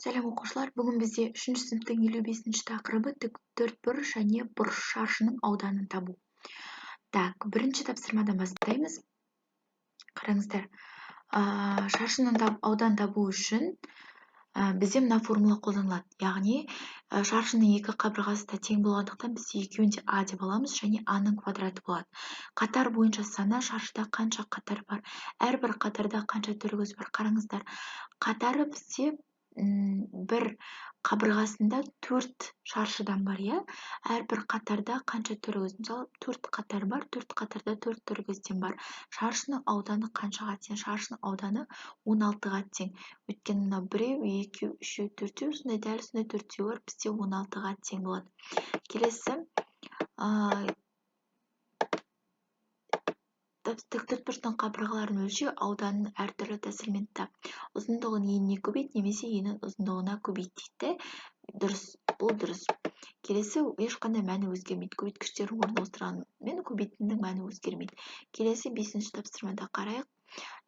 Сәлем, оқушылар! Бүгін бізде 3-ші сыныптың 55-ші тақырыбы тік төртбұрыш және бұрыш шаршының ауданын табу. Так, бірінші тапсырмадан бастаймыз. Қараңыздар, шаршының ауданын табу үшін бізде мына формула қолданылады. Яғни, шаршының екі қабырғасы да тең болғандықтан біз екеуін де А деп аламыз және А-ның квадраты болады. Қатар бойынша сана, шаршыда қанша қатар бар, әрбір қатарда қанша төргөз бар. Қараңыздар, қатары бізде бір қабырғасында 4 шаршыдан бар, иә? Әрбір қатарда қанша төргөз? Мысалы, 4 қатар бар, 4 қатарда 4 төргөзден бар. Шаршының ауданы қаншаға тең? Шаршының ауданы 16-ға тең. Өйткені мынау біреу, екеу, үшеу, төртеу, сондай дәл сондай төртеу бар, бізде 16-ға тең болады. Келесі, тік төртбұрыштың қабырғаларын өлшеу ауданын әртүрлі тәсілмен тап. Ұзындығын еніне көбейт немесе енін ұзындығына көбейт дейді. Дұрыс, бұл дұрыс. Келесі ешқандай мәні өзгермейді. Көбейткіштердің орнын ауыстырғанмен көбейтіннің мәні өзгермейді. Келесі 5-ші тапсырмада қарайық.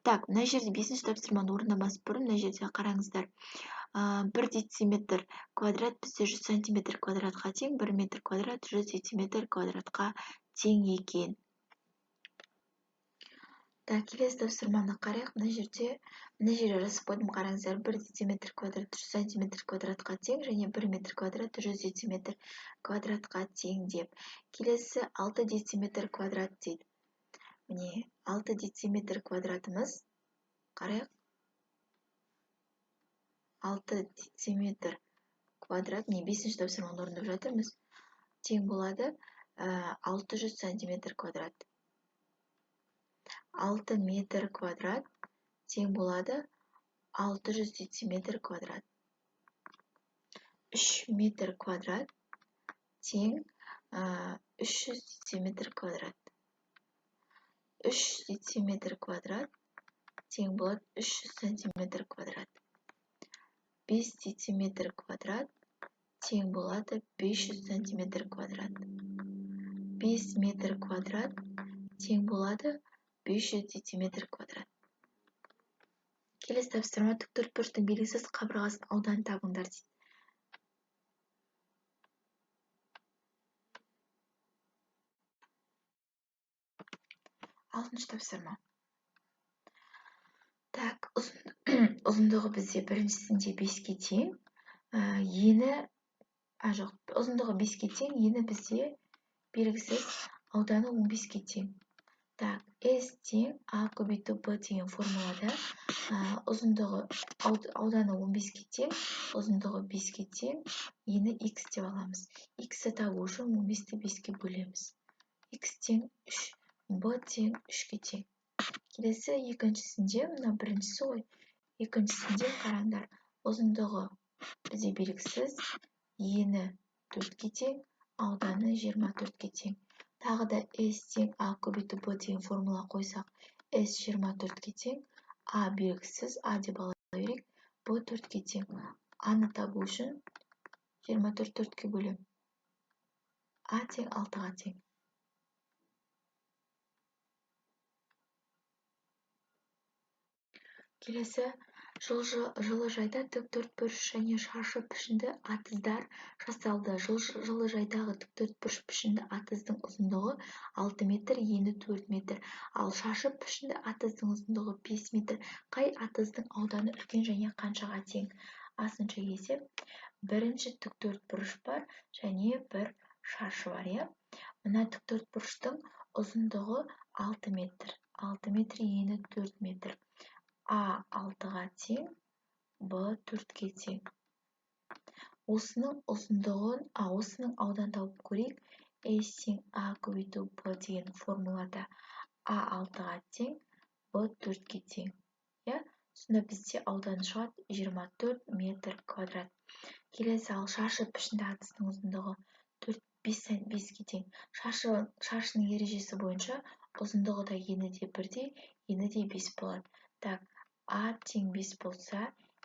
Так, мына жерде 5-ші тапсырманы орындамас бұрын мына жерде қараңыздар. 1 дециметр квадрат бізде 100 сантиметр квадратқа тең, 1 метр квадрат 100 дециметр квадратқа тең екен. Так, келесі тапсырманы қарайық. Мына жерде жазып қойдым, қараңыздар. 1 дециметр квадрат 100 сантиметр квадратқа тең және 1 метр квадрат 100 дециметр квадратқа тең деп. Келесі 6 дециметр квадрат дейді. Міне, 6 дециметр квадратымыз, қарайық. 6 дециметр квадрат, міне 5-ші тапсырманы орындап жатырмыз, тең болады, 600 сантиметр квадрат. 6 метр квадрат тең болады 600 дециметр квадрат. 3 метр квадрат тең 300 дециметр квадрат. 3 дециметр квадрат тең болады 300 сантиметр квадрат. 5 дециметр квадрат тең болады 500 сантиметр квадрат. 5 метр квадрат тең болады 500 дециметр квадрат. Келесі тапсырма тік төртбұрыштың белгісіз қабырғасының ауданын табыңдар дейді. Алтыншы тапсырма. Так, ұзындығы бізде біріншісінде 5-ке тең, ені, а жоқ, ұзындығы 5-ке тең, ені бізде белгісіз, ауданы 15-ке тең. Так, S тең А көбейту Б деген формулада, ұзындығы, ауданы 15-ке тең, ұзындығы 5-ке тең, ені X деп аламыз. X-ті табу үшін 15-ті 5-ке бөлеміз. X тең 3, B тең 3-ке тең. Келесі екіншісінде, мына біріншісі ғой, екіншісінде қараңдар, ұзындығы бізде белгісіз, ені 4-ке тең, ауданы 24-ке тең. Тағы да S тең А көбейту Б деген формула қойсақ, S 24-ке тең, А белгісіз, А деп ала берейік, Б 4-ке тең. А-ны табу үшін 24 4-ке бөлемін. А тең 6-ға тең. Келесі жылыжайда тік төртбұрыш және шаршы пішінді атыздар жасалды. Жылыжайдағы тік төртбұрыш пішінді атыздың ұзындығы 6 метр, ені 4 метр, ал шаршы пішінді атыздың ұзындығы 5 метр. Қай атыздың ауданы үлкен және қаншаға тең? Асыншы есеп. Бірінші тік төртбұрыш бар және бір шаршы бар, иә? Мына тік төртбұрыштың ұзындығы 6 метр, 6 метр, ені 4 метр. А 6-ға тең, Б 4-ке тең. Осының ұзындығын, осының ауданын тауып көрейік. S тең А көбейту Б деген формулада А 6-ға тең, Б 4-ке тең. Иә? Сонда бізде ауданы шығады 24 метр квадрат. Келесі, ал шаршы пішінді атыздың ұзындығы төрт, бес, беске тең. Шаршының ережесі бойынша ұзындығы да ені де бірдей, ені де 5 болады. Так, А тең 5 болса,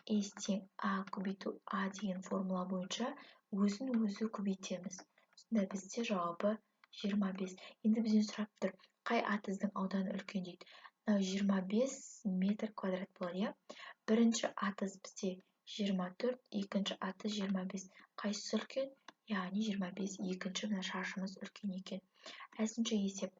S тең А көбейту А деген формула бойынша өзін өзі көбейтеміз. Сонда бізде жауабы 25. Енді бізден сұрап тұр, қай атыздың ауданы үлкен дейді. Мынау 25 метр квадрат болады, иә? Бірінші атыз бізде 24, екінші атыз 25. Қайсысы үлкен? Яғни 25, екінші мына шаршымыз үлкен екен. Әсінші есеп.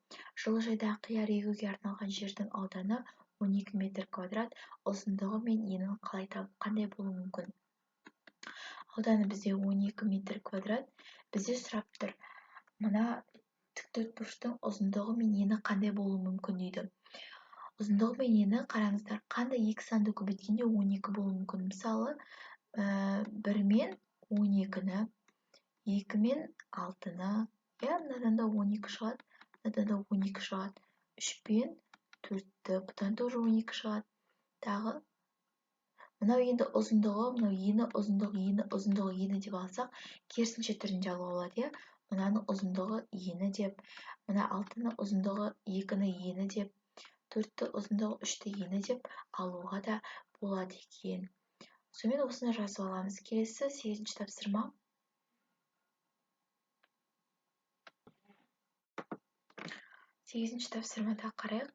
Жылыжайдағы қияр егуге арналған жердің ауданы 12 метр квадрат, ұзындығы мен енін қалай табып, қандай болуы мүмкін? Ауданы бізде 12 метр квадрат. Бізде сұрап тұр. Мына тік төртбұрыштың ұзындығы мен ені қандай болуы мүмкін дейді. Ұзындығы мен ені, қараңыздар, қандай екі санды көбейткенде 12 болуы мүмкін. Мысалы, 1 мен 12-ні, 2 мен 6-ны, иә, мынадан да 12 шығады, мынадан да 12 шығады. 3 пен 4-ті, бұдан тоже 12 шығады. Тағы мынау енді ұзындығы, мынау ені ұзындығы, ені ұзындығы, ені деп алсақ, керісінше түрінде алуға болады, иә. Мынаның ұзындығы ені деп, мына 6-ның ұзындығы 2-ні ені деп, 4-ті ұзындығы 3-ті ені деп алуға да болады екен. Сонымен осыны жазып аламыз. Келесі 8-ші тапсырма. 8-ші тапсырмада қарайық.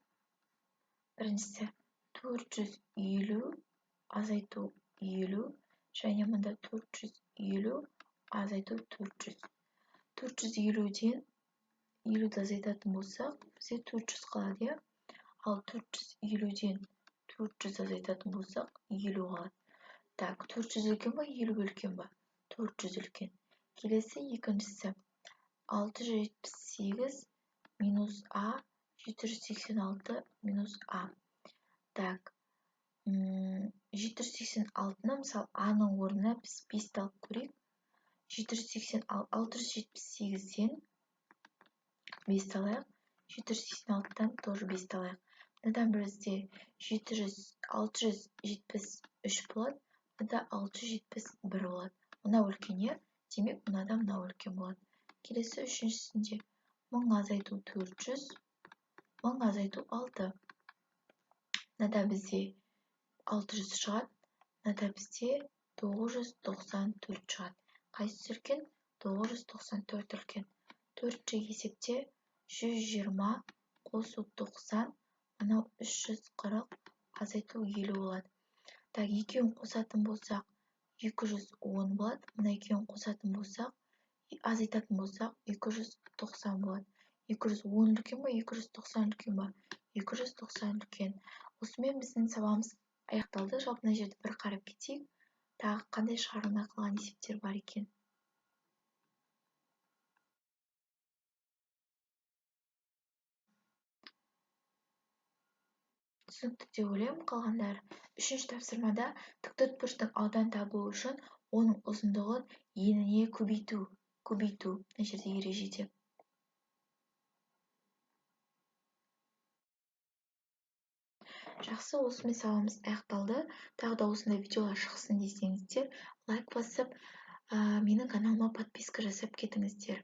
Біріншісі 450 азайту 50 және мында 450 азайту 400. 450-ден 50-ді азайтатын болсақ, бізде 400 қалады, иә? Ал 450-ден 400 азайтатын болсақ, 50 қалады. Так, 400 үлкен ба, 50 үлкен ба? 400 үлкен. Келесі екіншісі 678 минус А, 786 минус А. Так, 786-ны, мысалы, А-ның орнына біз 5-ті алып көрейік. 678-ден 5-ті алайық, 786-дан тоже 5-ті алайық. Мынадан бізде 673 болады, мынада 671 болады. Мынау үлкен, иә? Демек, мынадан мынау үлкен болады. Келесі үшіншісінде 1000 азайту 400, 1000 азайту 6. Мынада бізде 600 шығады, мынада бізде 994 шығады. Қайсысы үлкен? 994 үлкен. Төртінші есепте 120 қосу 90, мынау 340 азайту 50 болады. Так, екеуін қосатын болсақ 210 болады, мына екеуін қосатын болсақ, азайтатын болсақ 290 болады. 210 үлкен ба, 290 үлкен ба? 290 үлкен. Осымен біздің сабағымыз аяқталды. Жалпы мына жерді бір қарап кетейік. Тағы қандай шығарылмай қалған есептер бар екен. Түсінікті деп ойлаймын қалғандары. Үшінші тапсырмада тік төртбұрыштың ауданын табу үшін оның ұзындығын еніне көбейту. Көбейту мына жерде ережеде. Жақсы, осымен сабағымыз аяқталды. Тағы да осындай видеолар шықсын десеңіздер, лайк басып, менің каналыма подписка жасап кетіңіздер.